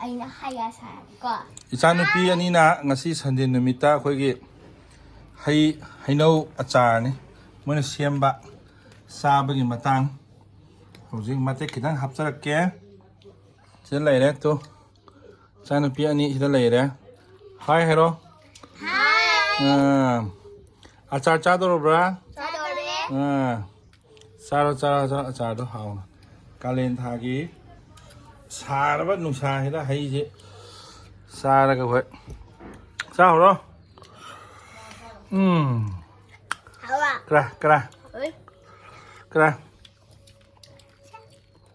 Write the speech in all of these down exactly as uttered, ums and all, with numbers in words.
ꯑꯩꯅ ꯍꯥꯏꯌꯥ ꯁꯥꯔꯒꯦꯀꯣ꯫ ꯏꯆꯥꯅꯨꯄꯤ ꯑꯅꯤꯅ ꯉꯁꯤ ꯁꯟꯗꯦ ꯅꯨꯃꯤꯠꯇ ꯑꯩꯈꯣꯏꯒꯤ ꯍꯩ, ꯍꯩꯅꯧ ꯑꯆꯥꯔꯅꯤ ꯃꯣꯏꯅ ꯁꯦꯝꯕ, ꯆꯥꯕꯒꯤ ꯃꯇꯥꯡ꯫ ꯍꯧꯖꯤꯛ ꯃꯇꯦꯛ ꯈꯤꯇꯪ ꯍꯥꯞꯆꯔꯛꯀꯦ꯫ ꯁꯤꯗ ꯂꯩꯔꯦ ꯇꯨ, ꯏꯆꯥꯅꯨꯄꯤ ꯑꯅꯤ ꯁꯤꯗ ꯂꯩꯔꯦ꯫ ꯍꯥꯏ ꯍꯥꯏꯔꯣ꯫ ꯑꯥ, ꯑꯆꯥꯔ ꯆꯥꯗꯧꯔꯕ꯭ꯔꯥ? ꯆꯥꯗꯧꯔꯦ꯫ ꯑꯥ, ꯆꯥꯔꯣ, ꯆꯥꯔꯣ, ꯆꯥꯔꯣ, ꯑꯆꯥꯔꯗꯣ ꯍꯥꯎꯅ꯫ ꯀꯥꯂꯦꯟ ꯊꯥꯒꯤ ꯁꯥꯔꯕ ꯅꯨꯡꯁꯥꯁꯤꯗ ꯍꯩꯁꯦ ꯆꯥꯔꯒ ꯍꯣꯏ ꯆꯥꯍꯧꯔꯣ꯫ ꯎꯝ, ꯍꯥꯎꯕ꯭ꯔꯥ? ꯀꯔꯥ, ꯀꯔꯥ, ꯍꯣꯏ꯫ ꯀꯔꯥ꯫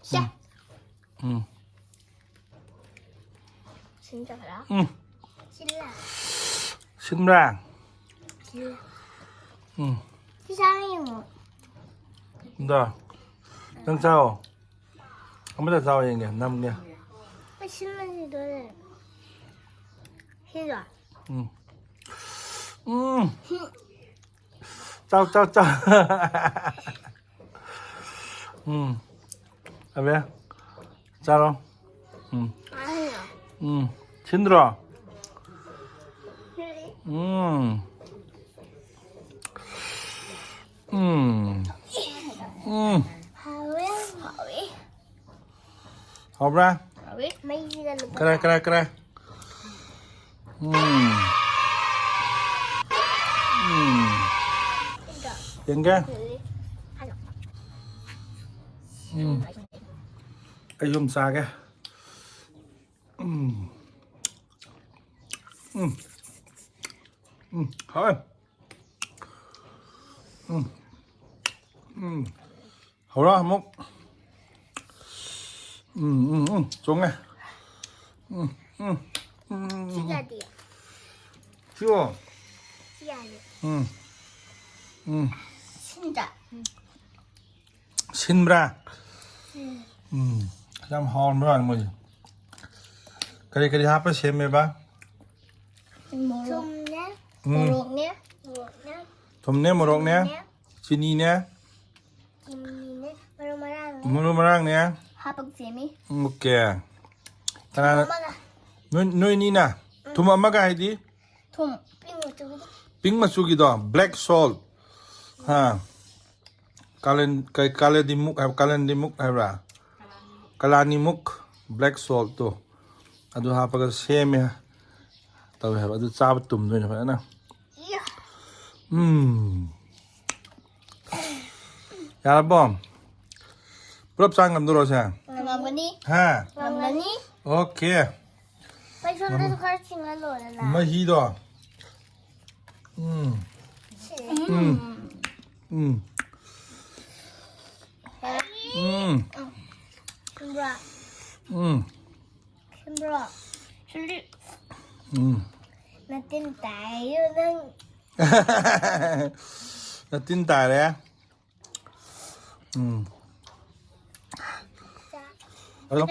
ꯁꯦ꯫ ꯎꯝ, ꯁꯤꯟꯖꯈ꯭ꯔꯥ? ꯎꯝ, ꯁꯤꯜꯂ꯫ ꯁꯤꯟꯕ꯭ꯔꯥ? ꯁꯤꯜꯂ꯫ ꯎꯝ, ꯁꯤ ꯆꯥꯔ ꯌꯦꯡꯉꯣ꯫ ꯏꯟꯗꯣ, ꯅꯪ ꯆꯥꯎ꯫ ꯑꯃꯇ ꯆꯥꯎ ꯌꯦꯡꯒꯦ, ꯅꯝꯒꯦ꯫ ꯑꯩ ꯁꯤꯟꯕꯁꯤꯗꯣꯔꯦ꯫ ꯁꯤꯗꯣ꯫ ꯎꯝ, ꯎꯝ, ꯆꯥꯎ, ꯆꯥꯎ, ꯆꯥꯎ꯫ ꯎꯝ, ꯑꯕꯦ, ꯆꯥꯔꯣ꯫ ꯎꯝ, ꯑꯩꯅ꯫ ꯎꯝ, ꯁꯤꯟꯗ꯭ꯔꯣ? ꯎꯝ, ꯎꯝ, ꯎꯝ꯫ ꯍꯥꯎꯋꯦ, ꯍꯥꯎꯋꯦ꯫ ꯍꯥꯎꯕ꯭ꯔꯥ? ꯍꯥꯎꯋꯦ꯫ ꯃꯩꯁꯤꯗ ꯂꯨꯄꯥ ꯀꯔꯥꯏ, ꯀꯔꯥꯏ, ꯀꯔꯥꯏ? ꯎꯝ, ꯎꯝ꯫ ꯌꯦꯡꯒꯦ꯫ ꯎꯝ, ꯑꯩ ꯁꯨꯝ ꯆꯥꯒꯦ꯫ ꯎꯝ, ꯎꯝ, ꯎꯝ, ꯍꯥꯎꯋꯦ꯫ ꯎꯝ, ꯎꯝ, ꯍꯧꯔ ꯑꯃꯨꯛ꯫ ꯎꯝ, ꯎꯝ, ꯎꯝ, ꯆꯣꯡꯉꯦ꯫ ꯎꯝ, ꯎꯝ, ꯎꯝ, ꯎꯝ, ꯁꯤ ꯎꯝ꯫ ꯌꯥꯗꯦ꯫ ꯁꯤꯑꯣ꯫ ꯁꯤ ꯌꯥꯗꯦ꯫ ꯎꯝ, ꯎꯝ꯫ ꯁꯤꯟꯗ꯫ ꯁꯤꯟꯕ꯭ꯔꯥ? ꯎꯝ, ꯌꯥꯝ ꯍꯥꯎꯔꯝꯕ ꯃꯥꯜꯂꯦ ꯃꯣꯏꯁꯦ꯫ ꯀꯔꯤ ꯀꯔꯤ ꯍꯥꯞꯄ ꯁꯦꯝꯃꯦꯕ? ꯊꯨꯝꯅꯦ꯫ ꯎꯝ꯫ ꯃꯣꯔꯣꯛꯅꯦ꯫ ꯃꯣꯔꯣꯛꯅꯦ꯫ ꯊꯨꯝꯅꯦ, ꯃꯣꯔꯣꯛꯅꯦ, ꯊꯨꯝꯅꯦ꯫ ꯆꯤꯅꯤꯅꯦ, ꯆꯤꯅꯤꯅꯦ꯫ ꯃꯔꯨ ꯃꯔꯥꯡꯅꯦ꯫ ꯃꯔꯨ ꯃꯔꯥꯡꯅꯦ꯫ ꯍꯥꯞꯄꯒ ꯁꯦꯝꯃꯤ꯫ ꯑꯣꯀꯦ꯫ ꯀꯅꯥꯅ? ꯑꯃꯒ ꯅꯣꯏ ꯅꯣꯏꯅꯤꯅ? ꯊꯨꯝ ꯑꯃꯒ ꯍꯥꯏꯗꯤ? ꯊꯨꯝ ꯄꯤꯡ ꯃꯆꯨꯒꯤꯗꯣ. ꯄꯤꯡ ꯃꯆꯨꯒꯤꯗꯣ, black salt. ꯍꯥ. ꯀꯥꯂꯦꯟ ꯀꯩ ꯀꯥꯂꯦꯟꯗꯤꯃꯨꯛ ꯍꯥꯏꯕ, ꯀꯥꯂꯦꯟꯗꯤꯃꯨꯛ ꯍꯥꯏꯕ꯭ꯔꯥ? ꯀꯂꯥꯅꯤꯃꯨꯛ, black saltꯇꯣ, ꯑꯗꯨ ꯍꯥꯞꯄꯒ ꯁꯦꯝꯃꯦ ꯇꯧꯋꯦ ꯍꯥꯏꯕ. ꯑꯗꯨ ꯆꯥꯕ ꯇꯨꯝꯗꯣꯏꯅꯦ ꯐꯖꯅ. ꯏꯌꯥ. ꯎꯝ. ꯌꯥꯔꯕꯣ? ꯄꯨꯂꯞ ꯆꯥ ꯉꯝꯗꯣꯔꯣ ꯁꯦ? ꯉꯝꯒꯅꯤ. ꯍꯥ? ꯉꯝꯒꯅꯤ. Okay. ꯑꯩ ꯁꯣꯝꯗꯁꯨ ꯈꯔ ꯆꯤꯡꯍꯜꯂꯣꯗꯅ. ꯃꯍꯤꯗꯣ. ꯎꯝ. ꯎꯝ. ꯎꯝ. ꯎꯝ. ꯈꯪꯕ꯭ꯔꯥ? ꯎꯝ. ꯈꯪꯕ꯭ꯔꯣ? ꯁꯤꯗꯤ ꯎꯝ. ꯅꯇꯤꯟ ꯇꯥꯏꯌꯦ ꯅꯪ. ꯅꯇꯤꯟ ꯇꯥꯔꯦ. ꯎꯝ. ꯑꯗꯣ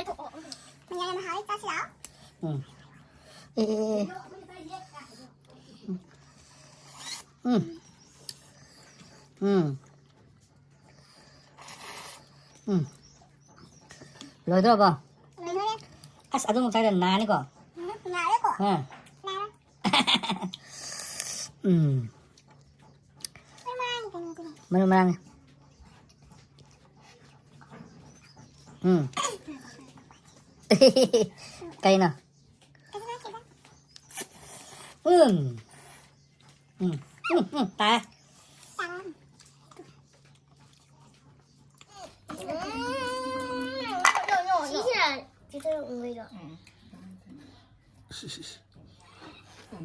ꯎꯝ꯫ ꯑꯦ, ꯑꯦ, ꯑꯦ꯫ ꯎꯝ꯫ ꯎꯝ꯫ ꯎꯝ꯫ ꯂꯣꯏꯗ꯭ꯔꯕꯣ? ꯑꯁ, ꯑꯗꯨꯃꯨꯛ ꯆꯥꯏꯗ ꯅꯥꯅꯤꯀꯣ? ꯅꯥꯔꯦꯀꯣ? ꯑꯥ꯫ ꯅꯥꯔꯦ. ꯎꯝ꯫ ꯃꯔꯥꯡ ꯀꯩꯅꯣ ꯀꯩꯅꯣ. ꯃꯔꯨ ꯃꯔꯥꯡ꯫ ꯎꯝ꯫ ꯀꯩꯅꯣ? ꯎꯝ꯫ ꯎꯝ꯫ ꯎꯝ, ꯎꯝ, ꯇꯥꯏ꯫ ꯁꯤꯁꯤꯅ ꯆꯤꯊꯔꯛꯎ ꯀꯩꯅꯣ.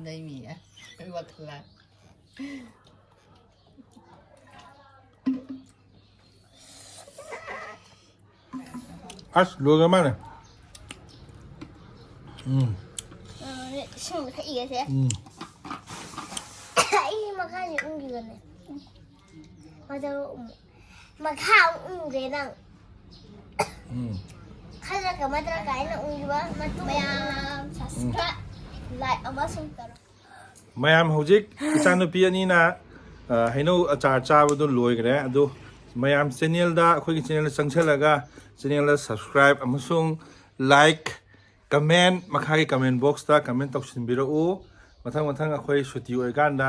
ꯂꯩꯃꯤꯌꯦ꯫ ꯑꯩ ꯋꯥꯈꯜ ꯂꯥꯛ꯫ ꯑꯁ, ꯂꯣꯏꯈ꯭ꯔ ꯃꯥꯜꯂꯦ꯫ ꯎꯝ. ꯏꯁꯤꯡ ꯊꯛꯏꯒꯁꯦ. ꯎꯝ. ꯑꯩ ꯃꯈꯥꯁꯦ ꯎꯪꯈꯤꯕꯅꯦ. ꯃꯊꯛ ꯑꯃꯨꯛ ꯃꯈꯥ ꯑꯃꯨꯛ ꯎꯪꯈ꯭ꯔꯦ ꯅꯪ. ꯎꯝ. ꯈꯜꯂꯒ ꯃꯇ꯭ꯔ ꯀꯥꯏꯅ ꯎꯪꯈꯤꯕ ꯃꯇꯨꯡ ꯃꯌꯥꯝ subscribe, like ꯑꯃꯁꯨꯡ ꯇꯧꯔꯣ. ꯃꯌꯥꯝ ꯍꯧꯖꯤꯛ ꯏꯆꯥꯅꯨꯄꯤ ꯑꯅꯤꯅ, ꯑ, ꯍꯩꯅꯧ ꯑꯆꯥꯔ ꯆꯥꯕꯗꯨ ꯂꯣꯏꯈ꯭ꯔꯦ꯫ ꯑꯗꯨ ꯃꯌꯥꯝ channelꯗ, ꯑꯩꯈꯣꯏꯒꯤ channelꯗ ꯆꯪꯁꯤꯜꯂꯒ channelꯗ subscribe ꯑꯃꯁꯨꯡ like comment, ꯃꯈꯥꯒꯤ comment boxꯇ comment ꯇꯧꯁꯤꯟꯕꯤꯔꯛꯎ꯫ ꯃꯊꯪ ꯃꯊꯪ ꯑꯩꯈꯣꯏ ꯁꯨꯇꯤ ꯑꯣꯏꯀꯥꯟꯗ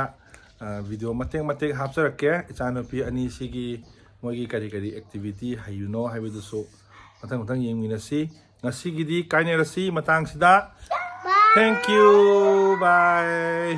video ꯃꯇꯦꯛ ꯃꯇꯦꯛ ꯍꯥꯞꯆꯔꯛꯀꯦ꯫ ꯏꯆꯥꯅꯨꯄꯤ ꯑꯅꯤꯁꯤꯒꯤ ꯃꯣꯏꯒꯤ ꯀꯔꯤ ꯀꯔꯤ activity ꯍꯩꯕꯅꯣ ꯍꯥꯏꯕꯗꯨꯁꯨ ꯃꯊꯪ ꯃꯊꯪ ꯌꯦꯡꯃꯤꯟꯅꯁꯤ꯫ ꯉꯁꯤꯒꯤꯗꯤ ꯀꯥꯏꯅꯔꯁꯤ ꯃꯇꯥꯡꯁꯤꯗ꯫ Thank you, bye꯫